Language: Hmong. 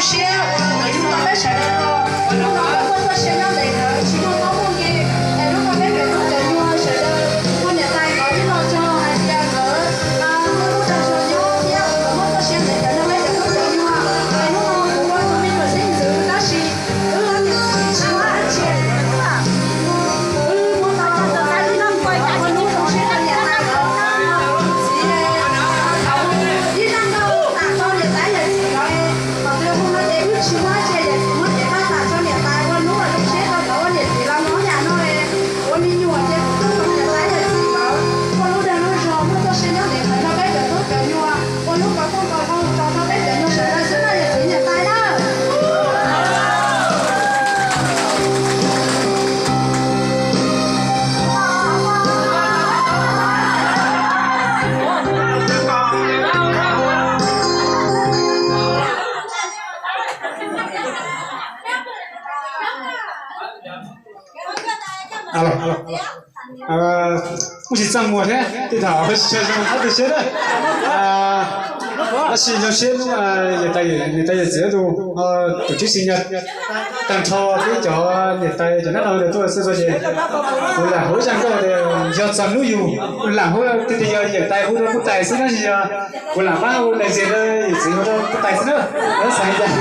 siab uas nkawd yug tau peb sawv daws los, hnub no nkawd muaj txoj sia nyob ntawm nkawd tsis muaj mob muaj nkeeg. Es hnub no peb cov tub cov nyuag sawv daws ua niam tais nkawd ib los txog hais tias nkawd muaj lub dag zog nyob thiab nkawd muaj txoj sia ntawm cov no peb cov tub cov nyuag. Es hnub no kuv ua tus me nyuam xeeb ntxwv tab sis wb niam txiv tsis muaj dab tsi. Wb muab tau ua lub zoo siab rau niam tais nkawd, txiv, ib zaj nkauj tham txog niam tais yawm txiv nkawd. Thaum twg hu no ces wb tsis muaj dab tsi, yawm txiv muab cev faj tham txog niam tais ua lub zoo siab rau nkawd ua niam txiv los nyob yam no. Ua me nyuam ces kuv tub niam tais yawm txiv nkawd muaj lub dag lub zog muaj txoj sia nyob ntawm nkawd rau peb cov tub cov nyuag ua lub kov phooj kov hau rau rau peb cov nyuag sawv daws xwb na yawm txiv niam tais na. Muaj tsis txaj muag thiab, tej thaum tsis tshua zoo qab tu siab na. Tab sis zoo siab hnub niam tais yawm txiv tus, tus tib si nyob tag nrho peb cov niam tais cov nab no tuaj xwb ces kuv lam hu zaj nkauj tias yog txog hnub yug, kuv lam hu tias yog yawm tais hu rau kuv tais xwb tab sis yog kuv lam pab hu daim ntxias rau yawm txiv hu rau kuv tais xwb na. Lawv xav li cas?